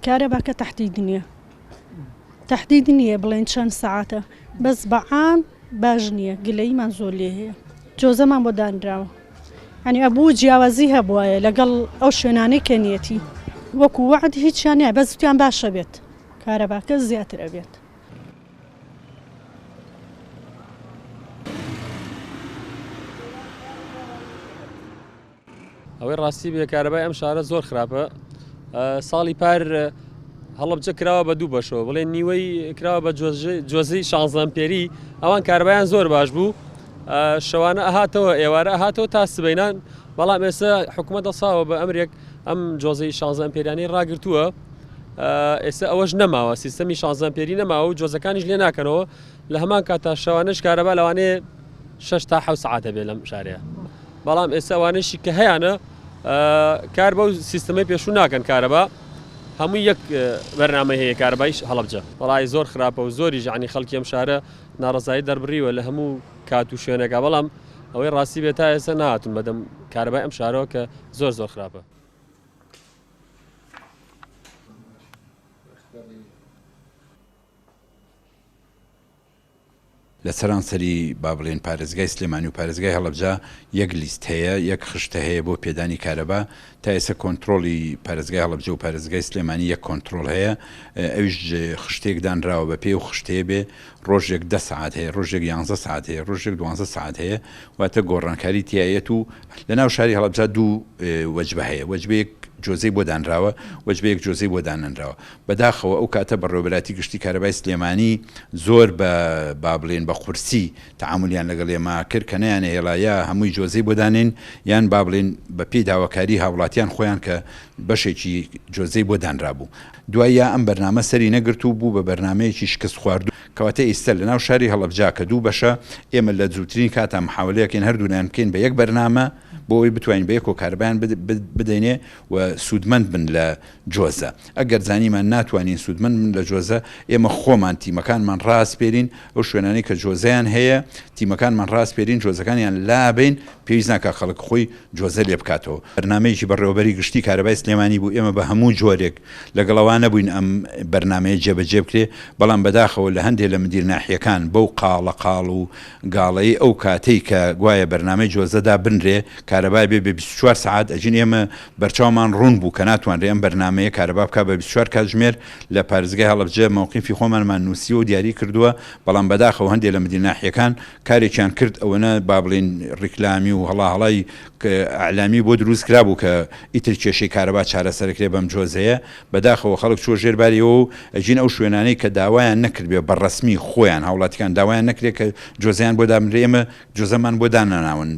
کارەباکە تەحدید نییە تەحدید نییە بڵێن چەند سەعاتە بەس بە عام باش نییە گلەییمان زۆر لێ هەیە جۆزەمان بۆ دانراوە یانی ئەبوو جیاوازی هەبوایە لەگەڵ ئەو شوێنانەی کە نیەتی وەکو وەعد هیچیان نیە بەس وتیان باشە بێت کارەباکە زیاتر ئەبێت. ئەوەی ڕاستی بێ کارەبای ئەم شارە زۆر خراپە ساڵی پار هەڵبجە کراوە بە دوو بەشەوە بڵێ نیوەی کراوە بە جۆزەی شانزان پێری ئەوان کارەبایان زۆر باش بوو شەوانە ئەهاتەوە ئێوارە هاتەوە تا سبینان بەڵام ئێستا حکوومەت دەساوە بە ئەمرێک ئەم جۆزەی شانزان پێرانی ڕاگرتووە ئێستا ئەوەش نەماوە سیستەمی شانزان پێری نەماوە و جۆزەکانیش لێ ناکەنەوە لە هەمان کاتا شەوانەش کارەبا لەوانەیە 6 تا 7 سعاتە بێ لەم شارەیە بەڵام ئێستا ئەوانەشی کە هەیانە کار بەو سیستەمەی پێشوو ناکەن کارەبا هەموو یەک بەرنامەی هەیە کارەبایش هەڵەبجە وەڵی زۆر خراپە و زۆری ژانی خەڵکی ئەم شارە ناڕزایی دەربڕیوە لە هەموو کات و شوێنێکا بەڵام ئەوەی ڕاستی بێت تا ئێستا نهاتون بەدەم کارەبای ئەم شارەوە کە زۆر زۆر خراپە. لە سەرانسەری با بڵێین پارێزگای سلێمانی و پارێزگای هەڵەبجە یەک لیست هەیە، یەک خشتە هەیە بۆ پێدانی کارەبا، تا ئێستا کۆنترۆڵی پارێزگای هەڵەبجە و پارێزگای سلێمانی یەک کۆنترۆڵ هەیە، ئەویش خشتەیەک دانراوە بە پێی ئەو خشتەیە بێ ڕۆژێک دە سەعات هەیە، ڕۆژێک یانزە سەعات هەیە، ڕۆژێک دوانزە سەعات هەیە، واتە گۆڕانکاری تیایەت و لە ناو شاری هەڵەبجە دوو وەجبە هەیە، وەجبەیەک جۆزەی بۆ دانراوە، وەجبەیەک جۆزەی بۆ دانەنراوە. بەداخەوە ئەو کاتە بەڕێوەبەرایەتی گشتی کارەبای سلێمانی زۆر بە با بڵێین بە قورسی تەعامولیان لەگەڵ ئێمە کرد کە نەیانەهێڵا یا هەمووی جۆزەی بۆ دانێین یان با بڵێین بە پێی داواکاری هاوڵاتیان خۆیان کە بەشێکی جۆزەی بۆ دانرابوو. دوای یا ئەم بەرنامە سەری نەگرت و بوو بە بەرنامەیەکی شکست خواردوو. کەواتە ئیستە لە ناو شاری هەڵەبجە کە دوو بەشە ئێمە لە زووترین کاتا محاولەیەکەین هەردوولایان بکەین بە یەک بەرنامە بۆ ئەوەی بتوانین بە یەکەوە کارەبایان بدەینێ و سوودمەند بن لە جۆزە. ئەگەر زانیمان ناتوانین سوودمەند بن لە جۆزە، ئێمە خۆمان تیمەکانمان ڕاسپێرین، ئەو شوێنانەی کە جۆزەیان هەیە، تیمەکانمان ڕاسپێرین، جۆزەکانیان لابەین، پێویست ناکات خەڵک خۆی جۆزە لێ بکاتەوە. بەرنامەیەکی بەڕێوەبەری گشتی کارەبای سلێمانی بوو، ئێمە بە هەموو جۆرێک لەگەڵ ئەوە نەبووین ئەم بەرنامەیە جێبەجێ بکرێ، بەڵام بەداخەوە لە هەندێ لە مدیر ناحیەکان بەو قاڵە قاڵ و گاڵەی ئەو کاتەی کە گوایە بەرنامەی جۆزە دابنرێ کارەبا بێ بە 24 سەعات ئەجین ئێمە بەرچاومان ڕوون بوو کە ناتوانرێ ئەم بەرنامەیە کارەبا بکا بە 24 کاتژمێر لە پارێزگای هەڵەبجە مەوقیفی خۆمانمان نووسیوە و دیاری کردووە بەڵام بەداخەوە هەندێ لە مدیر ناحیەکان کارێکیان کرد ئەوەنە با بڵێین ڕیکلامی و هەڵا هەڵای ئەعلامی بۆ دروست کرابوو کە ئیتر کێشەی کارەبا چارەسەرەکرێ بەم جۆزەیە بەداخەوە خەڵک چووە ژێر باریەوە و ئەژین ئەو شوێنانەی کە داوایان نەکردبێ بە ڕەسمی خۆیان هاوڵاتیکان داوایان نەکرێ کە جۆزەیان بۆ دابنرێ ئێمە جۆزەمان بۆ دانەناون.